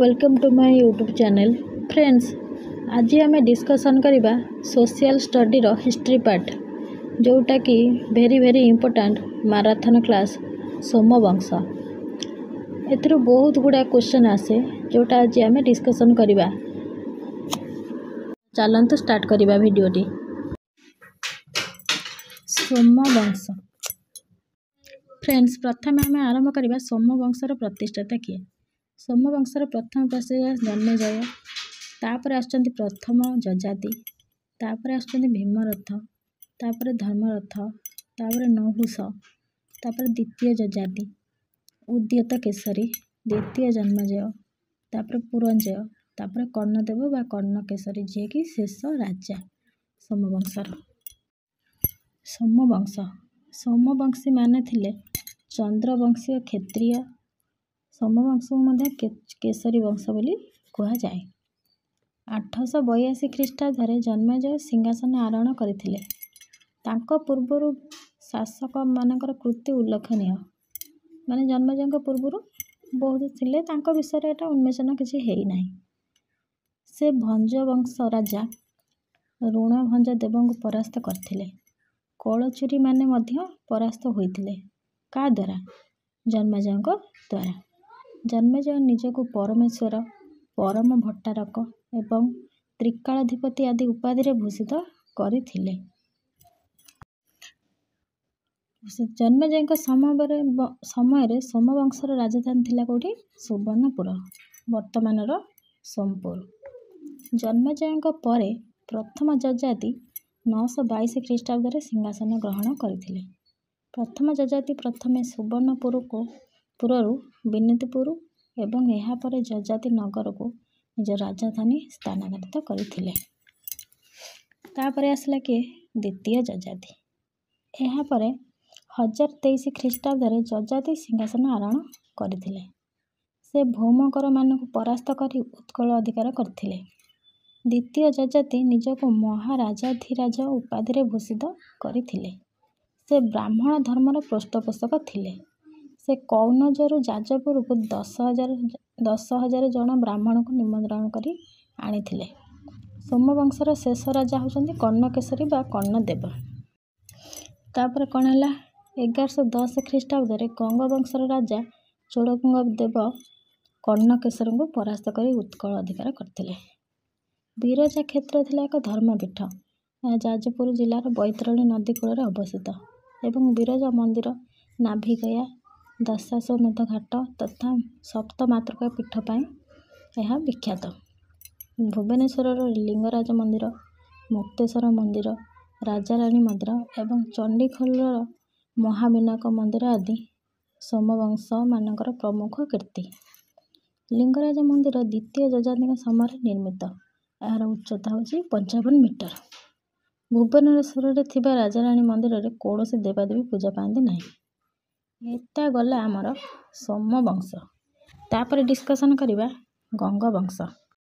Welcome to my YouTube channel, friends. ଆଜି ଆମେ discussion କରିବା ସୋସିଆଲ୍ ଷ୍ଟଡ଼ିର ହିଷ୍ଟ୍ରି ପାର୍ଟ, ଯେଉଁଟାକି very very important marathon class, Somavamsha. ଏଥିରୁ ବହୁତ ଗୁଡ଼ାଏ କ୍ୱେଶ୍ଚନ୍ ଆସେ, ଯେଉଁଟା ଆଜି ଆମେ ଡିସ୍କସନ୍ କରିବା। ଚାଲନ୍ତୁ ଷ୍ଟାର୍ଟ କରିବା ଭିଡ଼ିଓଟି। ସୋମବଂଶ। ଫ୍ରେଣ୍ଡସ୍, ପ୍ରଥମେ ଆମେ ଆରମ୍ଭ କରିବା ସୋମବଂଶର ପ୍ରତିଷ୍ଠାତା କିଏ। ସୋମବଂଶର ପ୍ରଥମ ପ୍ରତିଷ୍ଠାତା ଜନ୍ମେଜୟ, ତାପରେ ଆସୁଛନ୍ତି ପ୍ରଥମ ଯଯାତି, ତାପରେ ଆସୁଛନ୍ତି ଭୀମରଥ, ତାପରେ ଧର୍ମରଥ, ତାପରେ ନହୁଷ, ତାପରେ ଦ୍ୱିତୀୟ ଯଯାତି, ଉଦ୍ୟୋତ କେଶରୀ, ଦ୍ୱିତୀୟ ଜନ୍ମେଜୟ, ତାପରେ ପୁରଞ୍ଜୟ, ତାପରେ କର୍ଣ୍ଣଦେବ ବା କର୍ଣ୍ଣକେଶରୀ, ଯିଏକି ଶେଷ ରାଜା ସୋମବଂଶର। ସୋମବଂଶ। ସୋମବଂଶୀମାନେ ଥିଲେ ଚନ୍ଦ୍ରବଂଶୀୟ କ୍ଷତ୍ରିୟ। ସୋମବଂଶକୁ ମଧ୍ୟ କେଶରୀ ବଂଶ ବୋଲି କୁହାଯାଏ। 882 ଖ୍ରୀଷ୍ଟାବ୍ଦରେ ଜନ୍ମେଜୟ ସିଂହାସନ ଆରୋହଣ କରିଥିଲେ। ତାଙ୍କ ପୂର୍ବରୁ ଶାସକମାନଙ୍କର କୃତି ଉଲ୍ଲେଖନୀୟ। ମାନେ ଜନ୍ମେଜୟଙ୍କ ପୂର୍ବରୁ ବହୁତ ଥିଲେ, ତାଙ୍କ ବିଷୟରେ ଏଟା ଉନ୍ମୋଚନ କିଛି ହେଇନାହିଁ। ସେ ଭଞ୍ଜବଂଶ ରାଜା ଋଣଭଞ୍ଜ ଦେବଙ୍କୁ ପରାସ୍ତ କରିଥିଲେ। କଳଚୁରୀମାନେ ମଧ୍ୟ ପରାସ୍ତ ହୋଇଥିଲେ। କାହା ଦ୍ୱାରା? ଜନ୍ମେଜୟଙ୍କ ଦ୍ୱାରା। ଜନ୍ମେଜୟ ନିଜକୁ ପରମେଶ୍ୱର, ପରମ ଭଟ୍ଟାରକ ଏବଂ ତ୍ରିକାଳାଧିପତି ଆଦି ଉପାଧିରେ ଭୂଷିତ କରିଥିଲେ। ଜନ୍ମେଜୟଙ୍କ ସମୟରେ ସୋମବଂଶର ରାଜଧାନୀ ଥିଲା କେଉଁଠି? ସୁବର୍ଣ୍ଣପୁର, ବର୍ତ୍ତମାନର ସୋମପୁର। ଜନ୍ମେଜୟଙ୍କ ପରେ ପ୍ରଥମ ଯଯାତି 922 ଖ୍ରୀଷ୍ଟାବ୍ଦରେ ସିଂହାସନ ଗ୍ରହଣ କରିଥିଲେ। ପ୍ରଥମ ଯଯାତି ପ୍ରଥମେ ସୁବର୍ଣ୍ଣପୁରକୁ ପୁରରୁ ବିନତିପୁର ଏବଂ ଏହାପରେ ଯଯାତି ନଗରକୁ ନିଜ ରାଜଧାନୀ ସ୍ଥାନାନ୍ତରିତ କରିଥିଲେ। ତାପରେ ଆସିଲା କିଏ? ଦ୍ୱିତୀୟ ଯଯାତି। ଏହାପରେ 1023 ଖ୍ରୀଷ୍ଟାବ୍ଦରେ ଯଯାତି ସିଂହାସନ ଆରୋହଣ କରିଥିଲେ। ସେ ଭୌମକରମାନଙ୍କୁ ପରାସ୍ତ କରି ଉତ୍କଳ ଅଧିକାର କରିଥିଲେ। ଦ୍ୱିତୀୟ ଯଯାତି ନିଜକୁ ମହାରାଜାଧିରାଜ ଉପାଧିରେ ଭୂଷିତ କରିଥିଲେ। ସେ ବ୍ରାହ୍ମଣ ଧର୍ମର ପୃଷ୍ଠପୋଷକ ଥିଲେ। ସେ କନୌଜରୁ ଯାଜପୁରକୁ 10,000 ଜଣ ବ୍ରାହ୍ମଣଙ୍କୁ ନିମନ୍ତ୍ରଣ କରି ଆଣିଥିଲେ। ସୋମବଂଶର ଶେଷ ରାଜା ହେଉଛନ୍ତି କର୍ଣ୍ଣକେଶରୀ ବା କର୍ଣ୍ଣଦେବ। ତାପରେ କ'ଣ ହେଲା? 1110 ଖ୍ରୀଷ୍ଟାବ୍ଦରେ ଗଙ୍ଗବଂଶର ରାଜା ଚୋଡ଼ଗଙ୍ଗ ଦେବ କର୍ଣ୍ଣକେଶରୀଙ୍କୁ ପରାସ୍ତ କରି ଉତ୍କଳ ଅଧିକାର କରିଥିଲେ। ବିରଜା କ୍ଷେତ୍ର ଥିଲା ଏକ ଧର୍ମପୀଠ। ଏହା ଯାଜପୁର ଜିଲ୍ଲାର ବୈତରଣୀ ନଦୀ କୂଳରେ ଅବସ୍ଥିତ ଏବଂ ବିରଜା ମନ୍ଦିର, ନାଭିଗୟା, ଦଶାଶ୍ୱମେଧ ଘାଟ ତଥା ସପ୍ତମାତୃକା ପୀଠ ପାଇଁ ଏହା ବିଖ୍ୟାତ। ଭୁବନେଶ୍ୱରର ଲିଙ୍ଗରାଜ ମନ୍ଦିର, ମୁକ୍ତେଶ୍ୱର ମନ୍ଦିର, ରାଜାରାଣୀ ମନ୍ଦିର ଏବଂ ଚଣ୍ଡିଖୋଲର ମହାବିନାୟକ ମନ୍ଦିର ଆଦି ସୋମବଂଶମାନଙ୍କର ପ୍ରମୁଖ କୀର୍ତ୍ତି। ଲିଙ୍ଗରାଜ ମନ୍ଦିର ଦ୍ୱିତୀୟ ଯଯାତିଙ୍କ ସମୟରେ ନିର୍ମିତ। ଏହାର ଉଚ୍ଚତା ହେଉଛି 55 ମିଟର। ଭୁବନେଶ୍ୱରରେ ଥିବା ରାଜାରାଣୀ ମନ୍ଦିରରେ କୌଣସି ଦେବାଦେବୀ ପୂଜା ପାଆନ୍ତି ନାହିଁ। ଏଟା ଗଲା ଆମର ସୋମବଂଶ। ତାପରେ ଡିସ୍କସନ୍ କରିବା ଗଙ୍ଗବଂଶ।